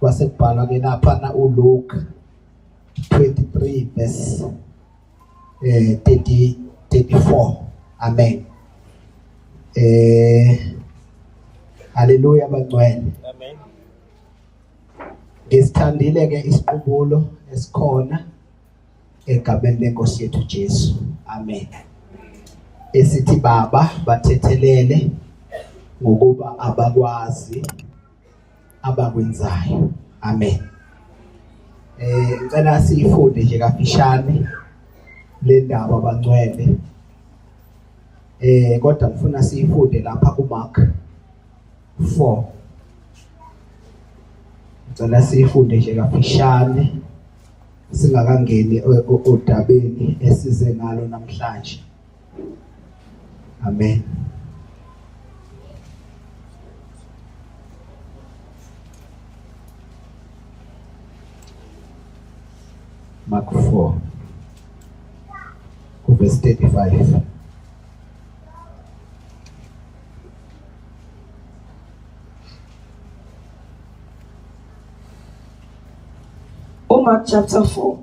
Kwase kubhalwa ke lapha na uLuke 23 verse 30 34. Amen. Haleluya bangcwele. Amen. Ngisithandile ke isiqubulo esikhona egameni lenkosi yethu Jesu. Amen. Esithi baba bathethelele ngokuba abakwazi abakwenzayo. Amen. Ngicela siyifunde nje kafishane le ndaba bangcwele. Kodwa ngifuna siyifunde lapha kuMark 4. Ngicela siyifunde nje kafishane singakangeni odabeni esize ngalo namhlanje. Amen. Mark 4 verse 35. UMark chapter 4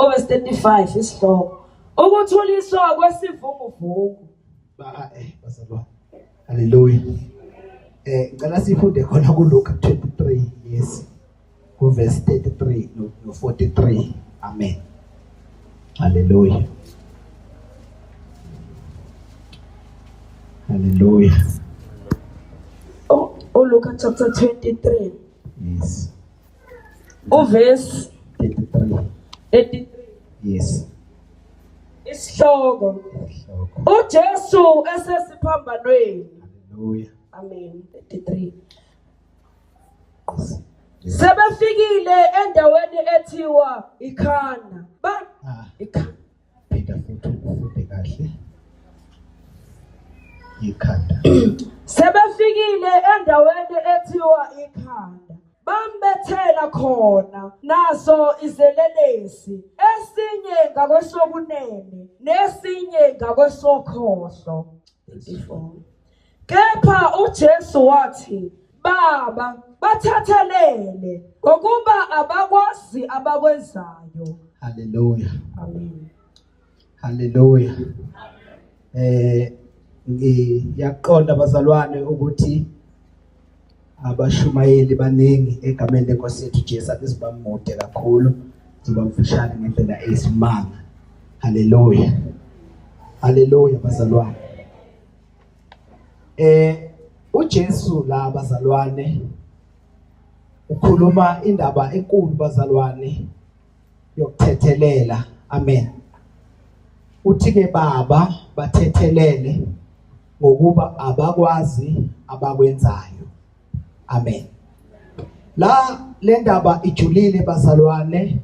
verse 35 isihloko ukuthuliswa kwesivunguvungu. Ba bazalwane. Haleluya. Ngicela sifunde khona kuLuke 23 yes. Ku verse 33 no 43. Amen. Haleluya. Haleluya. ULuka chapter 23. Yes. Uverse 33. 33. Yes. Isihloko. Isihloko. uJesu esesiphambanweni. Haleluya. Amen. 33. Yes. Sebefikile endaweni ethiwa iKhana. Ba iKhana. Phinda futhi ufunde kahle. Ikhanda. Sebefikile endaweni ethiwa iKhanda. Bambethela khona naso izelelesi, esinye ngakwesokunene nesinye ngakwesokhohlo. 34. Kepha uJesu wathi, Baba, bathathelele ngokuba abakwazi abakwenzayo. Haleluya. Amen. Haleluya. Ngiyaqonda bazalwane ukuthi abashumayeli baningi egameni lenkosi yethu Jesu, abizibamude kakhulu, zoba mfishane ngendlela eyisimanga. Haleluya. Haleluya bazalwane. uJesu la bazalwane ukhuluma indaba enkulu bazalwane yokuthethelela. Amen. Uthi ke baba bathethelele ngokuba abakwazi abakwenzayo. Amen. La le ndaba ijulile bazalwane.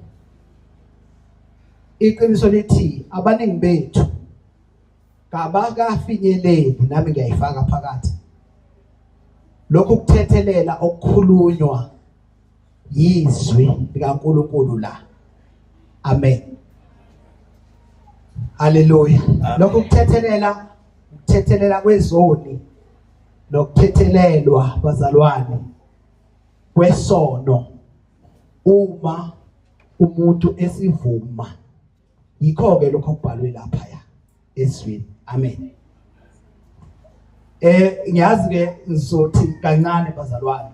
Iqiniso lithi abaningi bethu kabakafinyeleli, nami ngiyayifaka phakathi lokhu kuthethelela okukhulunywa yizwi likaNkuluNkulu la. Amen. Haleluya. Lokhu kuthethelela, ukuthethelela kwezoni nokuthethelelwa bazalwane kwesono uma umuntu esivuma. Yikho ke lokho okubhalwe lapha ya ezwini. Amen. Ngiyazi ke ngizothi kancane bazalwane.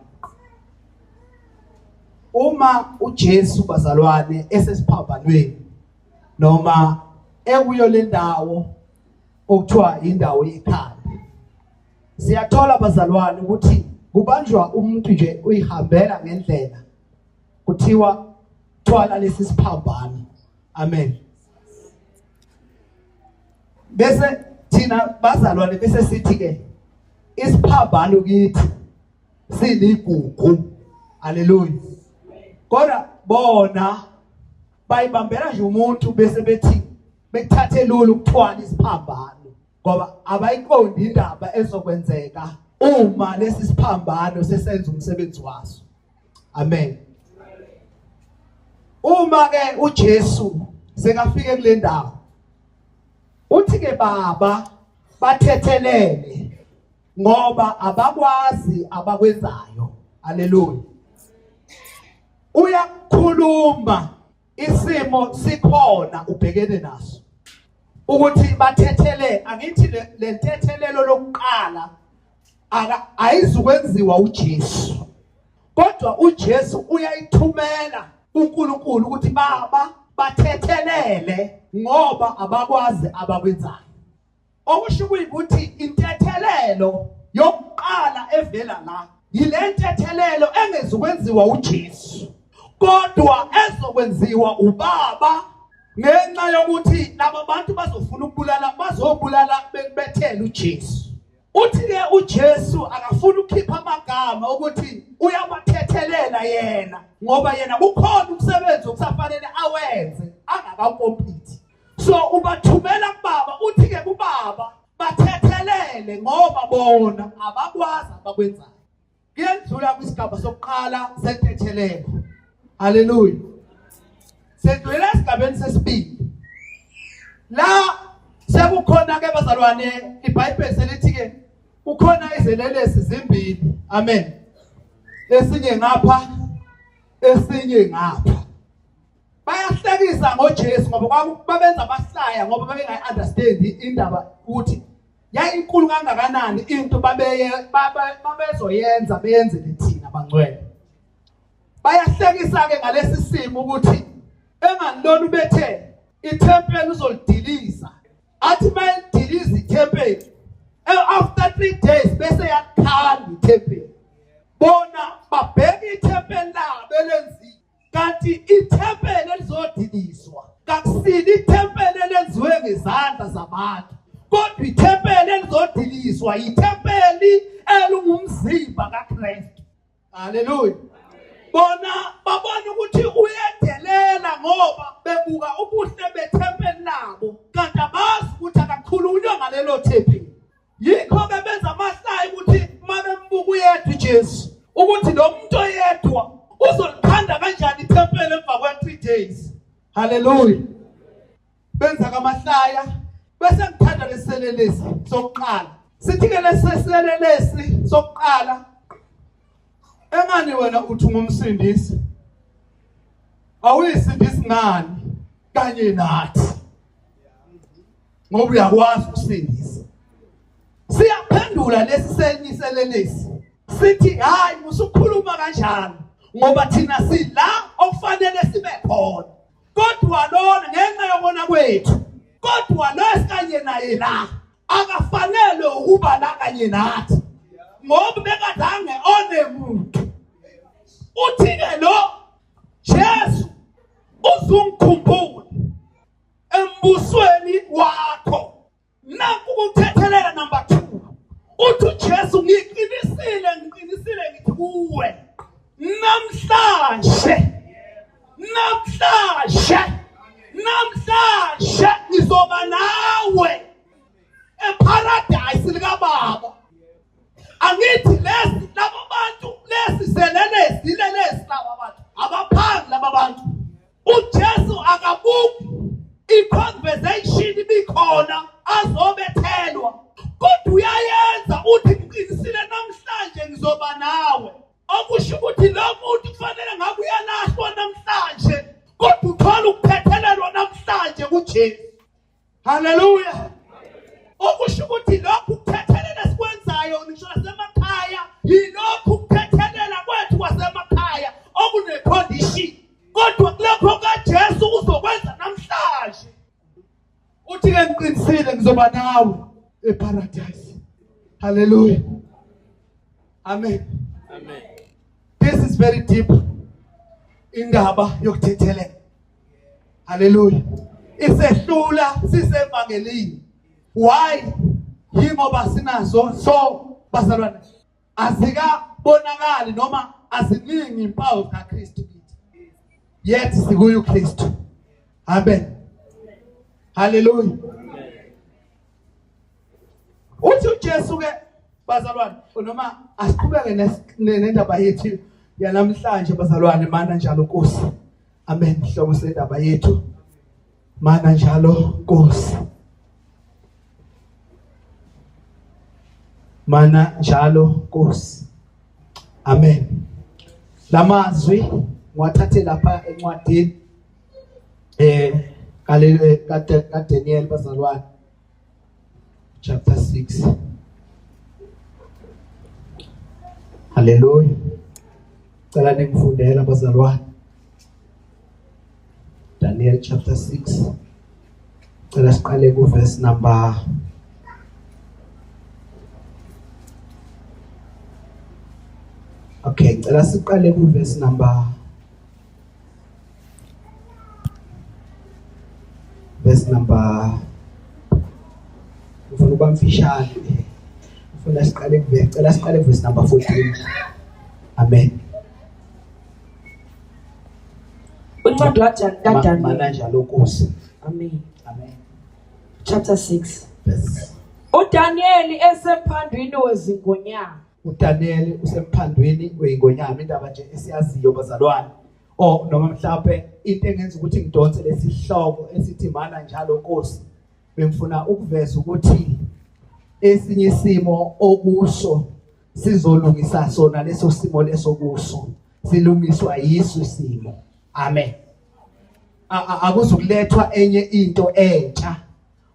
Uma uJesu bazalwane esesiphambanweni noma ekuyo le ndawo okuthiwa indawo yekhanda, siyathola bazalwane ukuthi kubanjwa umuntu nje uyihambela ngendlela, kuthiwa thwala lesi siphambano. Amen. Bese thina bazalwane bese sithi ke isiphambano kithi siligugu. Haleluya. Kodwa bona bayibambela nje umuntu bese bethi bekuthathe lula ukuthwala isiphambano, ngoba abayiqondi indaba ezokwenzeka uma lesi siphambano sesenza umsebenzi waso. Amen. Uma ke uJesu sekafike kule ndawo, uthi ke baba bathethelele Ngoba abakwazi abakwenzayo. Haleluya. Uyakhuluma isimo sikhona ubhekene naso. Ukuthi bathethele angithi le ntethelelo lokuqala ayizukwenziwa uJesu. Kodwa uJesu uyayithumela uNkulunkulu ukuthi baba bathethelele ngoba abakwazi abakwenzayo. Okusho ukuthi intethelelo yokuqala evela la yile ntethelelo engezukwenziwa uJesu kodwa ezokwenziwa ubaba ngenxa yokuthi laba bantu bazofuna ukubulala bazobulala bethele uJesu. Uthi-ke uJesu akafuni ukukhipha amagama ukuthi uyabathethelela yena ngoba yena kukhona umsebenzi okusafanele awenze angakawukomplete. So ubathumela kubaba uthi-ke kubaba bathethelele ngoba bona abakwazi abakwenzayo. Kuyendlula kwisigaba sokuqala sentethelelo. Haleluya. Sendlulela esigabeni sesibili. La sekukhona ke bazalwane iBhayibheli selithi ke kukhona izelelesi zimbili. Amen. Esinye ngapha esinye ngapha. Bayahlekisa ngoJesu ngoba babenza abahlaya ngoba babengayi-understand indaba ukuthi yayinkulu kangakanani into babeye babezoyenza beyenzele thina bangcwele. Bayahlekisa ke ngalesi simo ukuthi enganilona ubethe ithempeli uzolidiliza athi mayelidiliza ithempeli after 3 days bese yakhanda ithempeli bona babheka ithempeli labo elenziwe kanti ithempeli elizodiliswa kakusile ithempeli elenziwe ngezandla zabantu kodwa ithempeli elizodiliswa ithempeli elungumzimba kaKristu. Haleluya. Bona babona ukuthi uyedelela ngoba bebuka ubuhle bethempeli labo kanti abazi ukuthi akakhulunywa ngalelo thempeli. Yikho ke benza amahlaya ukuthi uma bembuka uyedwa uJesu ukuthi lo muntu oyedwa uzolikhanda kanjani ithempeli emva kwa-3 days. Haleluya. Benza kamahlaya bese ngithanda leselelesi sokuqala. Sithi ke leselelesi sokuqala engani wena uthi ngumsindisi awuyisindisi ngani kanye nathi ngoba uyakwazi ukusindisa. Siyaphendula lesi senyiselelesi sithi hayi musukhuluma kanjalo ngoba thina sila okufanele sibe khona kodwa lona ngenxa yokona kwethu kodwa lo esikanye naye la akafanele ukuba la kanye nathi ngoba bekazange one muntu. Uthi-ke lo Jesu uzungikhumbule embusweni wakho. Nakhu ukuthethelela number 2. Uthi uJesu ngiqinisile ngiqinisile ngithi kuwe namhlanje namhlanje namhlanje ngizoba nawe eparadise likababa. Angithi lesi laba bantu lesi selelesi lelesi laba bantu abaphangi laba bantu. uJesu akabuki i-conversation ibikhona azobethelwa kodwa uyayenza uthi ngiqinisile namhlanje ngizoba nawe okusho ukuthi lo muntu kufanele ngabe uyalahlwa namhlanje kodwa uthola ukuthethelelwa namhlanje kuJesu. Haleluya. Okusho ukuthi lokhu kuthethelela esikwenzayo ngisho nasemakhaya yilokhu kuthethelela kwethu kwasemakhaya okunecondition kodwa kulokho kaJesu uzokwenza namhlanje. Uthi ke ngiqinisile ngizoba nawe eparadise. Haleluya. Amen. Amen. This is very deep. Indaba yokuthethelela. Haleluya. Isehlula sisevangelini. Why? Yingoba sinazo so bazalwane azikabonakali noma aziningi impawu zikaKristu kithi. Yet sikuye uKristu. Amen. Haleluya. Uthi uJesu ke bazalwane noma asiqhubeke nendaba yethu yanamhlanje bazalwane mana njalo Nkosi. Amen. Hlobo sendaba yethu mana njalo Nkosi. Mana njalo Nkosi. Amen. Lamazwi ngiwathathe lapha encwadini kale kaDaniel bazalwane chapter 6. Haleluya. Cela ningifundela bazalwane. Daniel chapter 6. Cela siqale ku verse number Okay, ngicela siqale ku verse number ngifuna ukuba mfishane, ngifuna siqale ku cela siqale ku verse number 14. Amen. Uncwadi kaDaniel. Mana njalo Nkosi. Amen. Amen. Chapter 6. Verse. uDaniel esemphandwini wezingonyama. uDaniel usemphandwini weyingonyama, indaba nje esiyaziyo bazalwane. O noma mhlawumbe into engenza ukuthi ngidonse lesihloko esithi mana njalo Nkosi, bengifuna ukuveza ukuthi esinye isimo okuso sizolungisa sona leso simo leso kuso, silungiswa yiso isimo. Amen. Akuzukulethwa enye into entsha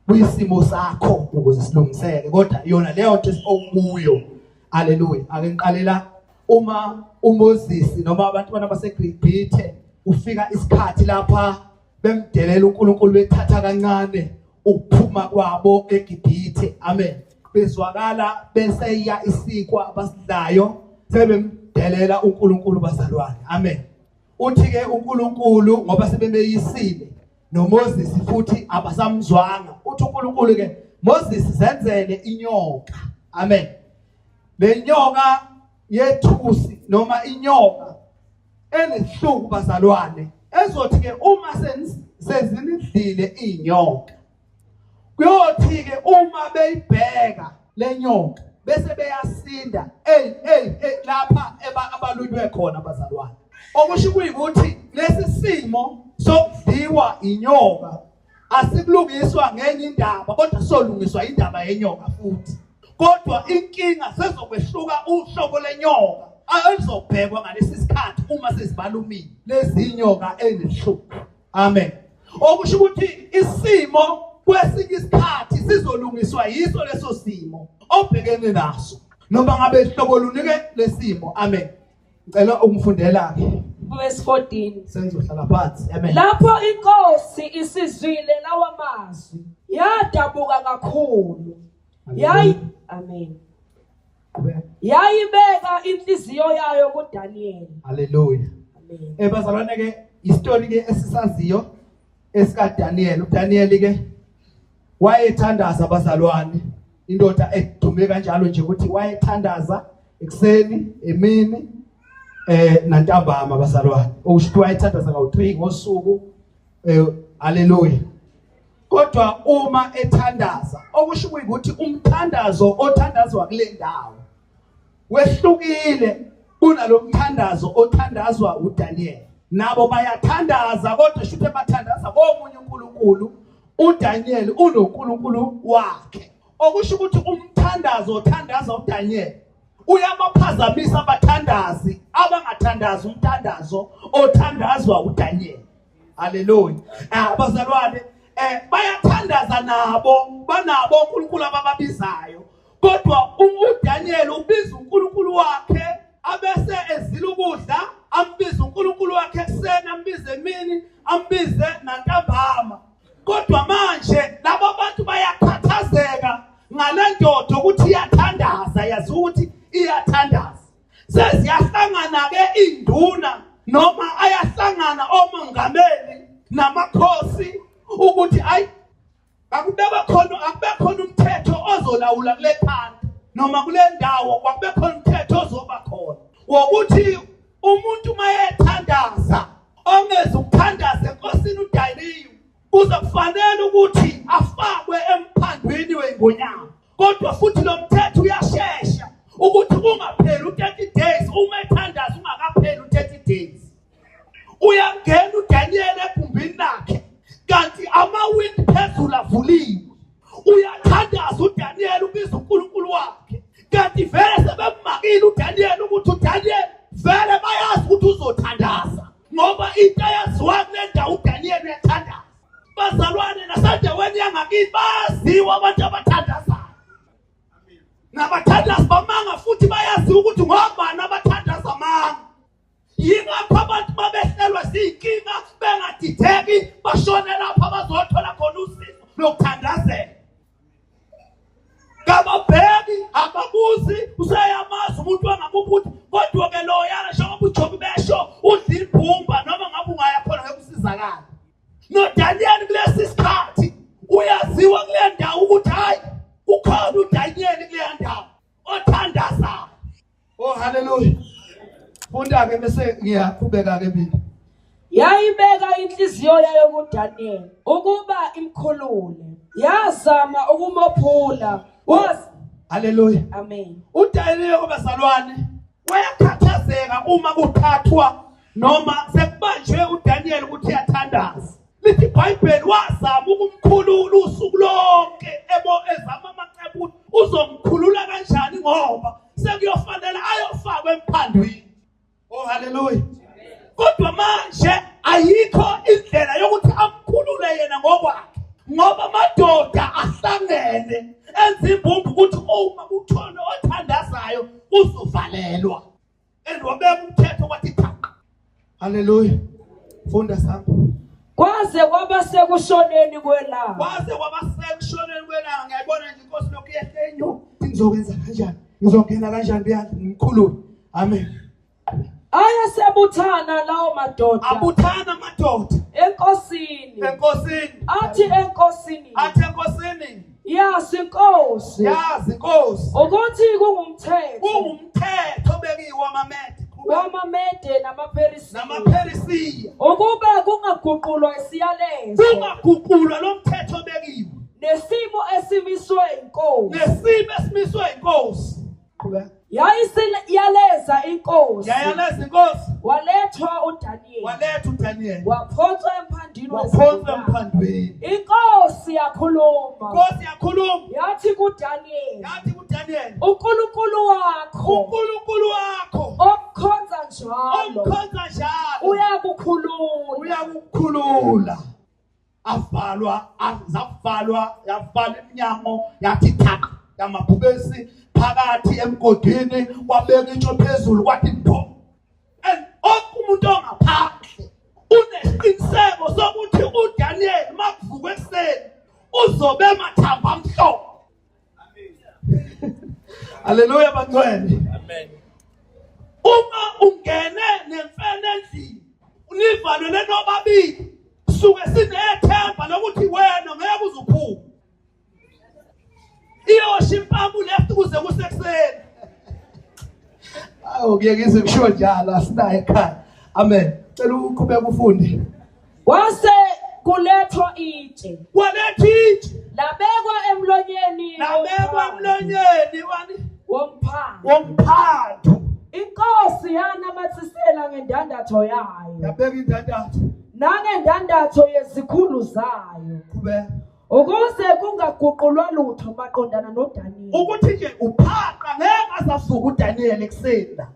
kwisimo sakho ukuze silungiseke, kodwa yona leyo nto okuyo. Haleluya. Ake ngiqalela uma uMoses noma abantwana baseGibhithe ufika isikhathi lapha bemdelela uNkulunkulu, bethatha kancane ukuphuma kwabo eGibhithe. Amen. Bezwakala beseya isinkwa abasidlayo, sebemdelela uNkulunkulu bazalwane. Amen. Uthi ke uNkulunkulu ngoba sebemeyisile noMoses futhi abasamzwanga, uthi uNkulunkulu ke Moses zenzele inyoka. Amen. Le nyoka yethusi noma inyoka enehluku bazalwane, ezothi ke uma sezinidlile inyoka, kuyothi ke uma beyibheka le nyoka bese beyasinda lapha abalunywe khona bazalwane. Okusho kuyikuthi lesi simo sokudliwa inyoka asikulungiswa ngenye indaba, kodwa solungiswa indaba yenyoka futhi. Kodwa inkinga sezokwehluka uhlobo lenyoka elizobhekwa ngalesi sikhathi uma sezibalumile lezi nyoka ezihlupho. Amen. Okusho ukuthi isimo kwesinye isikhathi sizolungiswa yiso leso simo obhekene naso, noma ngabe ihlobo lunike lesimo. Amen. Ngicela ukufundela ke verse 14. Sengizohlala phansi. Amen. Lapho inkosi isizwile lawa mazwi yadabuka kakhulu. Yayi amen. Yayibeka inhliziyo yayo kuDaniel. Haleluya. Amen. Bazalwane ke isitori ke esisaziyo esika Daniel. uDaniel ke wayethandaza bazalwane, indoda edume kanjalo nje ukuthi wayethandaza ekuseni, emini nantambama bazalwane. Okusho ukuthi wayethandaza kawu3 ngosuku. Haleluya. Kodwa uma ethandaza, okusho ukuthi umthandazo othandazwa kule ndawo wehlukile kunalomthandazo othandazwa uDaniel. Nabo bayathandaza, kodwa shuthe bathandaza komunye uNkulunkulu. uDaniel unoNkulunkulu wakhe. Okusho ukuthi umthandazo othandaza uDaniel uyabaphazamisa abathandazi abangathandazi umthandazo othandazwa uDaniel. Haleluya. Abazalwane bayathandaza nabo, banabo uNkulunkulu abababizayo, kodwa uDaniel ubiza uNkulunkulu wakhe abese ezila ukudla, ambize uNkulunkulu wakhe ekuseni, ambize emini, ambize nantambama. Kodwa manje laba bantu bayakhathazeka ngale ndoda ukuthi iyathandaza, yazi ukuthi iyathandaza. Seziyahlangana ke induna noma ayahlangana omongameli namakhosi ukuthi ayi akube khona umthetho ozolawula kule khanda noma kule ndawo, kwakube khona umthetho ozoba khona wokuthi umuntu mayethandaza ongeze ukuthandaza enkosini uDariyu kuzokufanele ukuthi afakwe emphandwini wengonyama. Kodwa futhi lo mthetho uyashesha ukuthi ungapheli u30 days, uma ethandaza ungakapheli u30 days. Uyangena uDaniel egumbini lakhe kanti amawindi phezulu avuliwe. Uyathandaza uDaniel, ubiza uNkulunkulu wakhe. Kanti vele sebemmakile uDaniel ukuthi uDaniel vele bayazi ukuthi uzothandaza, ngoba into eyaziwa kule ndawo uDaniel uyathandaza. Bazalwane nasendaweni yangakini bayaziwa abantu abathandazayo. Nabathandazi bamanga futhi bayaziwa ukuthi ngobani abathandaza amanga. Yingakho abantu babehlelwa ziyinkinga bengadideki, bashone lapho abazothola khona usizo lokuthandazela. Kababheki, ababuzi, useyamazi umuntu wangakubo ukuthi kodwa ke loyana njengoba uJobe besho udla ibhumba noma ngabe ungaya khona ngeke usizakale. NoDaniel kulesi sikhathi uyaziwa kule ndawo ukuthi hayi ukhona uDaniel kuleya ndawo othandazayo. Oh haleluya. Funda ke bese ngiyaqhubeka ke mina. Yayibeka inhliziyo yayo kuDaniel ukuba imkhulule. Yazama ukumophula. Was Haleluya. Amen. UDaniel kubazalwane wayakhathazeka uma kuthathwa noma sekubanjwe uDaniel ukuthi uyathandaza. Lithi iBhayibheli wazama ukumkhulula usuku lonke ebo ezama amacebo ukuthi uzomkhulula kanjani ngoba sekuyofanele ayofakwa emphandwini. Oh haleluya. Kodwa manje ayikho indlela yokuthi amkhulule yena ngokwakhe, ngoba amadoda ahlangene enza imbumbu ukuthi uma kuthona othandazayo uzovalelwa. And wabeka umthetho kwathi thaqa. Haleluya. Funda sami. Kwaze kwaba sekushoneni kwelanga. Kwaze kwaba sekushoneni kwelanga. Ngiyayibona nje inkosi lokhu yehle inyuka. Ngizokwenza kanjani? Ngizongena kanjani kuyani? Ngimkhulule. Amen. Ayesebuthana lawo madoda. Abuthana amadoda. Enkosini. Enkosini. Athi enkosini. Athi enkosini. Yazi inkosi. Yazi inkosi. Ukuthi kungumthetho. Kungumthetho obekiwe wamaMede. WamaMede namaPherisiya. NamaPherisiya. Ukuba kungaguqulwa isiyalezo. Kungaguqulwa lo mthetho obekiwe. Nesimo esimiswe inkosi. Nesimo esimiswe inkosi. Qhubeka. Yayisiyaleza inkosi. Yayaleza inkosi. Walethwa uDaniel. Walethwa uDaniel. Waphonswa emphandwini. Waphonswa emphandwini. Inkosi yakhuluma. Inkosi yakhuluma. Yathi kuDaniel. Yathi kuDaniel. uNkulunkulu wakho. uNkulunkulu wakho. Omkhonza njalo. Omkhonza njalo. Uyakukhulula. Uyakukhulula. Avalwa, zavalwa, yavalwa iminyango, yathi thaqa yamabhubesi phakathi emgodini, wabeka itsho phezulu kwathi ndo. And onke umuntu ongaphandle unesiqiniseko sokuthi uDaniel makuvukwe ekuseni uzobe emathamba amhlophe. Haleluya bangcwele. Amen. Uma ungene nemfene endlini univalele nobabili, suke sinethemba lokuthi wena ngeke uzuphume. Iyosha impampu left kuze kusekuseni. Awu kuye ngize kusho njalo asinayo ekhaya. Amen. Cela uqhubeke ufunde. Kwase kulethwa itshe. Kwalethwa itshe. Labekwa emlonyeni. Labekwa emlonyeni wani? Womphando. Womphando. Inkosi yanamathisela ngendandatho yayo. Yabeka indandatho. Nangendandatho yezikhulu zayo. Qhubeka. Ukuze kungaguqulwa lutho maqondana noDaniel. Ukuthi nje uphaqa ngeke azavuka uDaniel ekuseni la.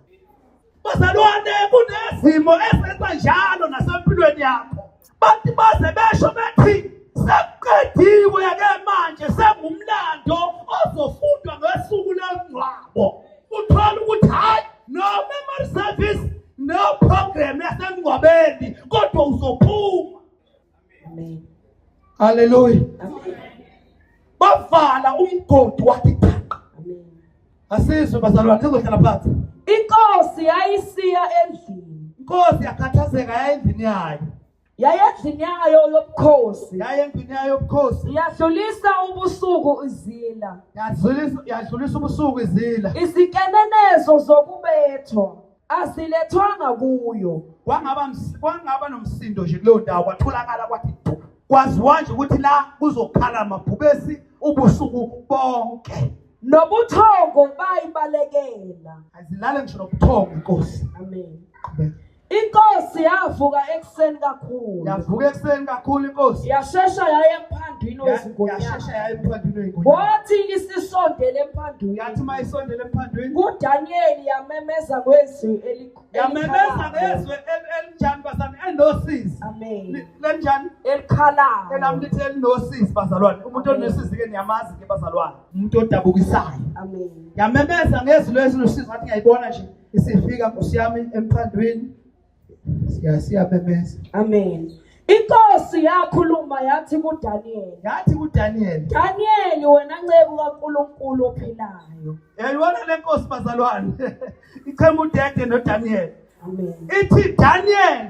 Bazalwane kunezimo ezenza njalo nasempilweni yakho. Bantu baze besho bethi sekuqediwe ke manje sengumlando ozofundwa ngosuku lomngcwabo. Uthola ukuthi hayi no memory service no program yasemngcwabeni kodwa uzophuma. Amen. Haleluya. Amen. Bavala umgodi wathi thaqa. Amen. Asizwe bazalwane sizohlala phansi. Inkosi yayisiya endlini. Inkosi yakhathazeka yaya endlini yayo. Yaya endlini yayo yobukhosi. Yaya endlini yayo yobukhosi. Yadlulisa ubusuku izila. Yadlulisa ubusuku izila. Izinkenenezo zokubethwa azilethwanga kuyo. Kwangaba nomsindo nje kuleyo ndawo, kwatholakala kwathi du. Kwaziwa nje ukuthi la kuzokhala amabhubesi ubusuku bonke. Nobuthongo bayibalekela. Azilale ngisho nobuthongo inkosi. Amen. Qhubeka. Inkosi Inkosi yavuka ekuseni kakhulu. Yavuka ekuseni kakhulu inkosi. Yashesha yaya emphandwini wezingonyama. Yashesha yaya emphandwini wezingonyama. Wathi isisondele emphandwini. Yathi mayisondele emphandwini. KuDaniyeli yamemeza ngezwi elikhulu. Yamemeza ngezwi elinjani bazalwane enosizi. Amen. Lenjani? Elikhalayo. Elami lithi elinosizi bazalwane. Umuntu onosizi ke niyamazi ke bazalwane. Umuntu odabukisayo. Amen. Yamemeza ngezwi lesilusizi ngathi ngiyayibona nje isifika Nkosi yami emphandwini. Siya siyamemeza. Amen. Inkosi yakhuluma yathi kuDaniel. Yathi kuDaniel. Daniel wena nceku kaNkulunkulu ophilayo. Yayibona le nkosi bazalwane. Ichema udede noDaniel. Amen. Ithi Daniel.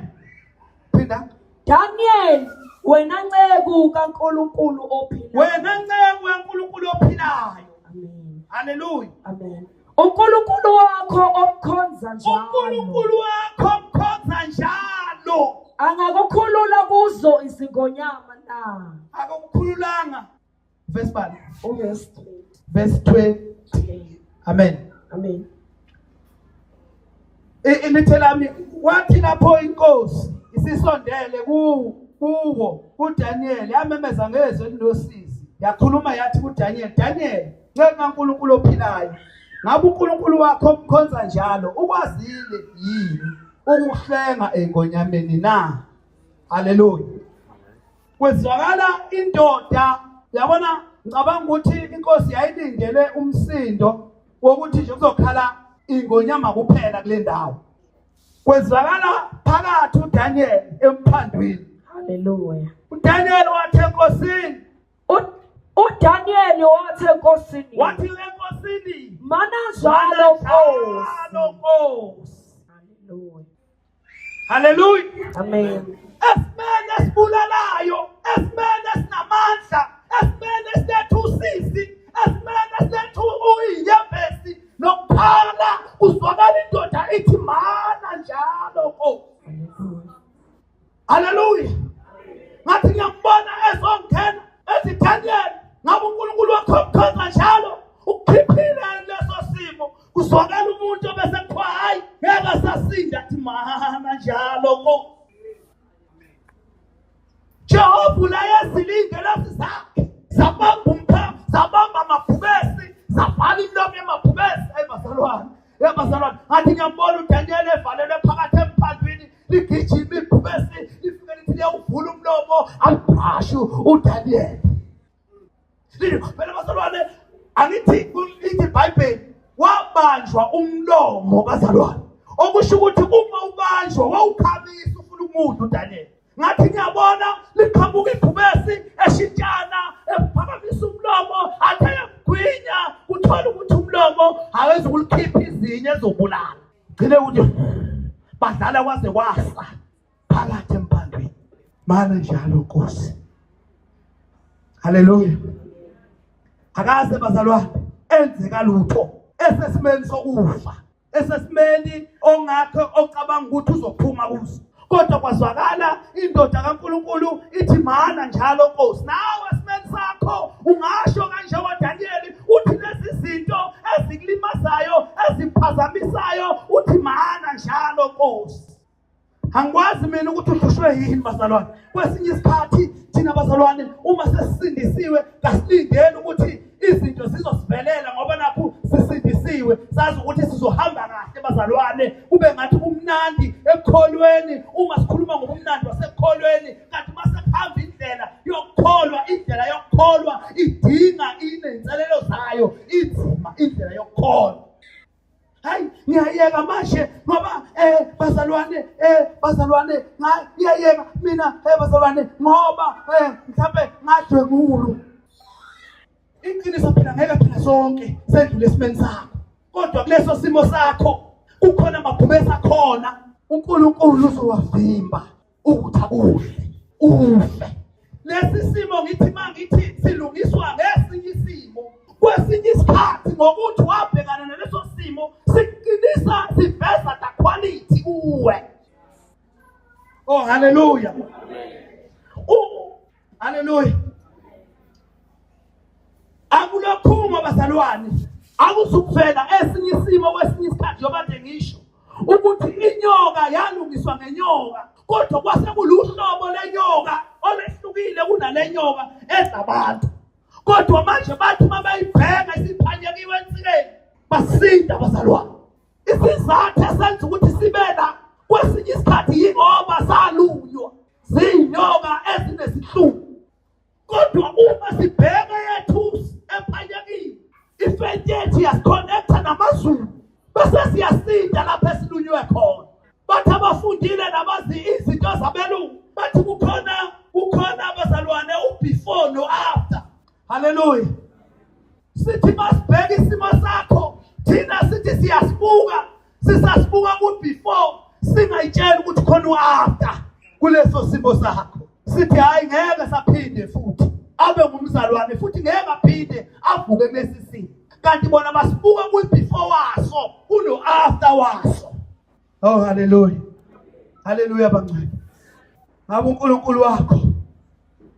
Phinda. Daniel wena nceku kaNkulunkulu ophilayo. Wena nceku kaNkulunkulu ophilayo. Amen. Hallelujah. Amen. uNkulunkulu wakho omkhonza njalo. uNkulunkulu wakho omkhonza njalo. Angakukhulula kuzo izingonyama na? Akakukhululanga. Verse bani? Verse 20. Verse 20. Amen. Amen. Ilithe lami wathi lapho inkosi isisondele kuwo kuDaniel yamemeza ngezwi elinosizi yakhuluma yathi kuDaniel Daniel nceku kaNkulunkulu ophilayo ngabe uNkulunkulu wakho omkhonza njalo ukwazile yini ukuhlenga engonyameni na haleluya kwezwakala indoda yabona ngicabanga ukuthi inkosi yayilindele umsindo wokuthi nje kuzokhala ingonyama kuphela kule ndawo kwezwakala phakathi uDaniel emphandwini haleluya uDaniel wathi enkosini uDaniel wathi enkosini wathi enkosini mana njalo nkosi haleluya Haleluya. Amen. Esimene esibulalayo, esimene esinamandla, esimene esiletha usizi, esimene esiletha uyinyembezi nokukhala kuzwakala indoda ithi mana njalo Nkosi. Haleluya. Ngathi ngiyambona ezongena ethi Daniel ngabe uNkulunkulu wakho umkhonza njalo ukukhiphile leso simo kuzwakala umuntu obese kuthiwa hayi ngeke asasinda athi mana njalo ko Jehova ulayezile iy'ngelosi zakhe zabamba umpha zabamba amabhubesi zabhala imilomo yamabhubesi eyi bazalwane eyi bazalwane ngathi ngiyambona uDaniel evalelwe phakathi emphandwini ligijima ibhubesi lifike lithi liyawuvula umlomo alibhrashe uDaniel Phela bazalwane angithi lithi iBhayibheli wabanjwa umlomo bazalwane okusho ukuthi uma ubanjwa wawukhamisa ufuna umuntu uDaniel ngathi ngiyabona liqhamuka ibhubesi eshintshana ephakamisa umlomo athe yamgwinya kuthola ukuthi umlomo awezukulikhipha izinyo ezobulala gcine ukuthi badlala kwaze kwasa phakathi empandweni mana njalo Nkosi haleluya akaze bazalwane enzeka lutho esesimeni sokufa esesimeni ongakho ocabanga ukuthi uzophuma kuso kodwa kwazwakala indoda kaNkuluNkulu ithi mana njalo Nkosi nawe esimeni sakho ungasho kanje waDaniyeli uthi lezi zinto ezikulimazayo eziphazamisayo uthi mana njalo Nkosi Angikwazi mina ukuthi uhlushwe yini bazalwane. Kwesinye isikhathi thina bazalwane uma sesisindisiwe kasilindeli ukuthi izinto zizosivelela ngoba nakhu sisindisiwe sazi ukuthi sizohamba kahle bazalwane kube ngathi kumnandi ekukholweni uma sikhuluma ngobumnandi basekukholweni kanti uma sekuhamba indlela yokukholwa indlela yokukholwa idinga inenselelo zayo inzima indlela yokukholwa hayi ngiyayeka manje ngoba eh bazalwane eh bazalwane ngiyayeka mina eh bazalwane ngoba eh mhlambe ngadwengulu iqiniso phela ngeke phela sonke sendlule esimeni sakho kodwa kuleso simo sakho kukhona amabhubesi akhona uNkulunkulu uzowavimba ukuthi akudle ufe lesi simo ngithi mangithi silungiswa ngesinye isimo kwesinye isikhathi ngokuthi wabhekana naleso simo siqinisa siveza the quality kuwe oh haleluya oh haleluya akulokhuma bazalwane akuzukuvela esinye isimo kwesinye isikhathi njengoba nje ngisho Ukuthi inyoka yalungiswa ngenyoka, kodwa kwase kuluhlobo lenyoka olehlukile kunalenyoka edla abantu. Kodwa manje bathi mabayibheka isiphanyekiwe ensikeni, basinda bazalwane. Isizathu esenza ukuthi sibe la kwesinye isikhathi yingoba salunywa zinyoka ezinesihlungu. Kodwa uma sibheka yethusi ephanyekile, ifenti yethu iyasikhonekta namazulu, bese siyasinda lapho esilunywe khona. Bathi abafundile nabazi izinto zabelungu bathi kukhona abazalwane u-before no-after. Haleluya. Sithi masibheke isimo sakho, thina sithi siyasibuka, sisasibuka ku-before, singayitshela ukuthi khona u-after kuleso simo sakho. Sithi hayi, ngeke saphinde futhi abe ngumzalwane, futhi ngeke aphinde avuke kulesi simo. Kanti bona basibuka kwi-before waso kuno-after waso. Oh, haleluya, haleluya bangcwele. Ngabe uNkulunkulu wakho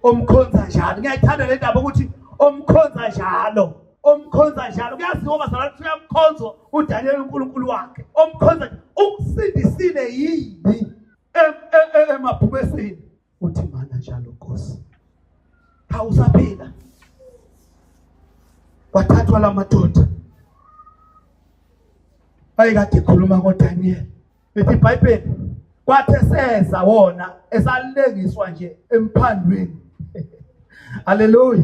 omkhonza njalo, ngiyayithanda le ndaba ukuthi omkhonza njalo, omkhonza njalo. Kuyaziwa bazalwane ukuthi uyamkhonza uDaniel uNkulunkulu wakhe, omkhonza ukusindisile yini emabhubesini? Uthi mana njalo Nkosi, cha usaphila. Wathathwa lamadoda ayekade ekhuluma ngoDaniel, lithi iBhayibheli kwathe seza wona esalengiswa nje emphandweni. Haleluya.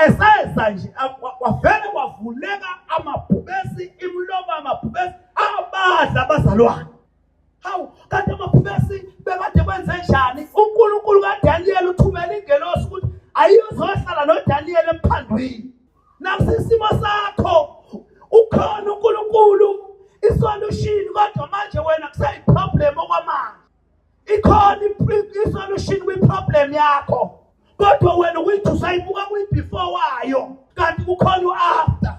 Eseza nje kwavele kwavuleka amabhubesi, imilomo amabhubesi abadla abazalwane. Hawu, kanti amabhubesi bekade kwenze njani? uNkulunkulu kaDaniel uthumela ingelosi ukuthi ayiyozohlala noDaniel emphandwini. Nakusisimo sakho ukhona uNkulunkulu, isolution, kodwa manje wena kuseyiproblem okwamanje. Ikhona isolution kwiproblem yakho, kodwa wena ukuyithi usayibuka kwi-before wayo, kanti kukhona u-after.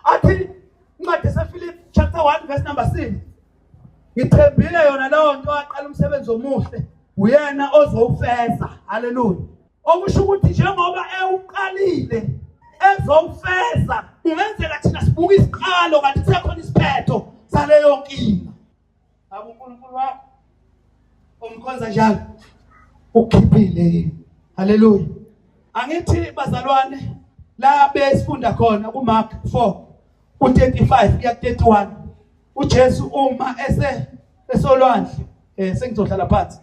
Athi incwadi yaseFilipi chapter 1 verse number 6, ngithembile yona leyo nto, aqala umsebenzi omuhle uyena ozowufeza. Haleluya. Okusho ukuthi njengoba ewuqalile ezowufeza, kungenzeka thina sibuka isiqalo kanti kusekhona isiphetho saleyo nkinga. Ngabe uNkulunkulu wakho omkhonza njalo ukhiphile yini? Haleluya. Angithi bazalwane, la besifunda khona kuMark 4 u35 kuya ku31, uJesu uma ese esolwandle, sengizohlala phansi.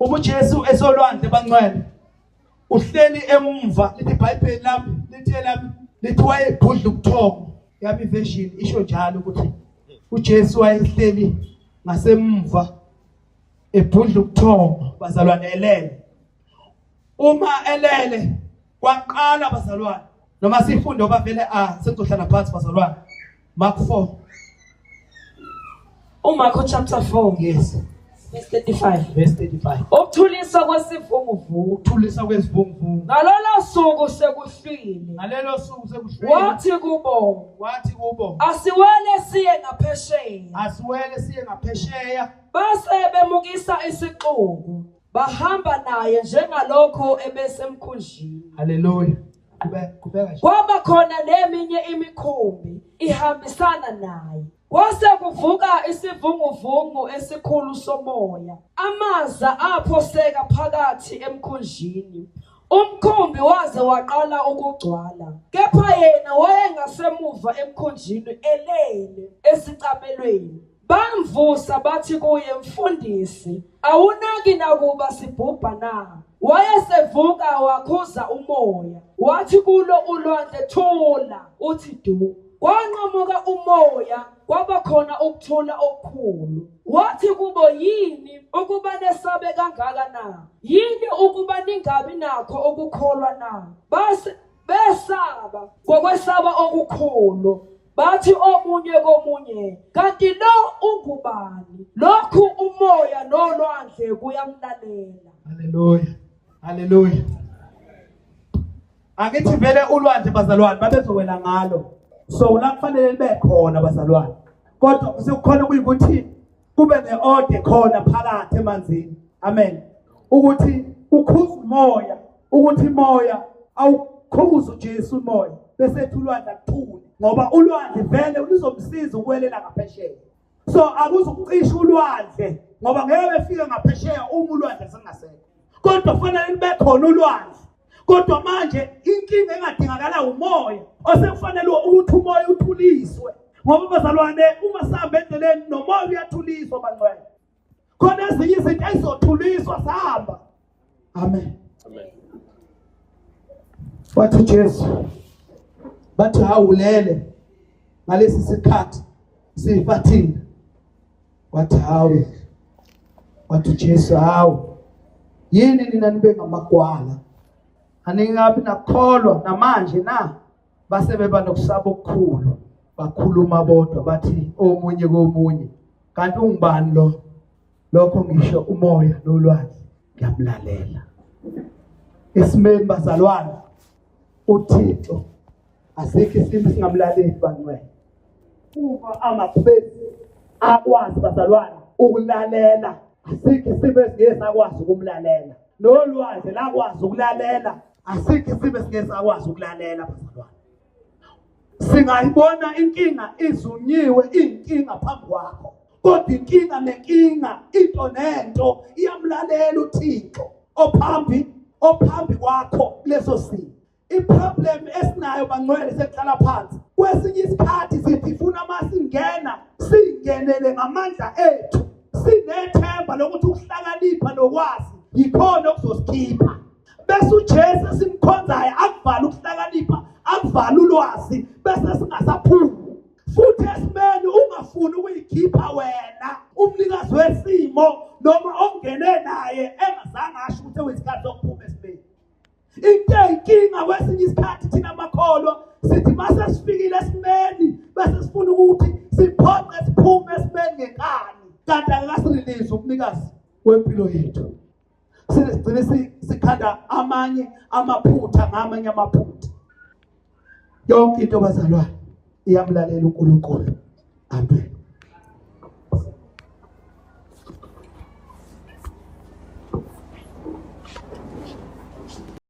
Uma uJesu esolwandle bangcwele, uhleli emumva, lithi iBhayibheli lami, lithi lami lithi wayebhudla ubuthongo. Yami version isho njalo ukuthi uJesu wayehleli ngasemva ebhudla ubuthongo bazalwane, elele. Uma elele kwaqala bazalwane, noma sifunde oba vele sengizohlala phansi bazalwane. Mark 4, uMarko chapter 4, yes, verse 35. Verse 35. Ukuthuliswa kwesivunguvungu. Ukuthulisa kwesivunguvungu. Ngalolo suku sekuhlwile, Ngalelo suku sekuhlwile, wathi kubo, wathi kubo, asiwele siye ngaphesheya. Asiwele siye ngaphesheya. Base bemukisa isixuku, bahamba naye njengalokho ebesemkhunjini. Haleluya. Qhubeka nje. Kwaba khona neminye imikhumbi ihambisana naye. Kwase kuvuka isivunguvungu esikhulu somoya, amaza aphoseka phakathi emkhunjini, umkhumbi waze waqala ukugcwala. Kepha yena wayengasemuva emkhunjini, elele esicamelweni. Bamvusa bathi kuye, Mfundisi, awunaki nakuba sibhubha na? Wayesevuka wakhuza umoya, wathi kulo ulwandle, Thula, uthi du. Kwanqamuka umoya, kwaba khona ukuthula okukhulu. Wathi kubo, yini ukuba nesabe kangaka na? Yini ukuba ningabi nakho ukukholwa na? Base besaba ngokwesaba okukhulu, bathi omunye komunye, kanti lo ungubani, lokhu umoya nolwandle kuyamlalela? Haleluya, haleluya. Angithi vele ulwandle bazalwane babezowela ngalo, so la kufanele libe khona bazalwane, kodwa sekukhona kuyikuthi kube ne-order khona phakathi emanzini. Amen. Ukuthi ukhuza umoya, ukuthi moya awukhuza uJesu umoya, bese ethi ulwandle akuthule, ngoba ulwandle vele luzomsiza ukuwelela ngaphesheya. So akuzukucisha ulwandle ngoba ngeke befike ngaphesheya uma ulwandle sengasekho, kodwa kufanele libe khona ulwandle. Kodwa manje inkinga engadingakala umoya osekufanele ukuthi umoya uthuliswe, ngoba bazalwane uma sihamba endleleni nomoya uyathuliswa bangcwele. Khona ezinye izinto ezizothuliswa sihamba. Amen. Amen. Wathi Jesu, bathi hawulele ngalesi sikhathi sifa thina. Wathi hawu, wathi Jesu, hawu yini nina nibe ngamagwala, aningabi nakholwa namanje na? Base beba nokusaba okukhulu, bakhuluma bodwa bathi omunye komunye, kanti ungubani lo? Lokho ngisho umoya nolwandle ngiyamlalela. Esimeni bazalwane, uThixo asikho isimo singamlaleli bangcwele. Uma amabhubesi akwazi bazalwane ukulalela, asikho isimo esingeke sakwazi ukumlalela. Nolwandle lakwazi ukulalela, asikho isimo esingeke sakwazi ukulalela bazalwane. Singayibona inkinga izunyiwe, inkinga phambi kwakho, kodwa inkinga nenkinga, into nento iyamlalela uThixo ophambi kwakho kuleso simo. Iproblem esinayo bangcwele sekuhlala phansi, kwesinye isikhathi sithi funa masingena singenele ngamandla ethu, sinethemba lokuthi ukuhlakanipha nokwazi yikhona okuzosikhipha, bese uJesu esimkhonzayo akuvala ukuhlakanipha, akuvala ulwazi, bese singasaphumi. Futhi esimeni ungafuni ukuyikhipha wena umnikazi wesimo noma ongene naye engazange asho ukuthi uyisikhathi sokuphuma esimeni. Into eyinkinga kwesinye isikhathi thina amakholwa sithi mase sifikile esimeni bese sifuna ukuthi siphoqe siphume esimeni ngenkani, kanti akakasirelease umnikazi wempilo yethu. Sigcine sikhanda amanye amaphutha ngamanye amaphutha. Yonke into bazalwane iyamlalela uNkulunkulu. Amen.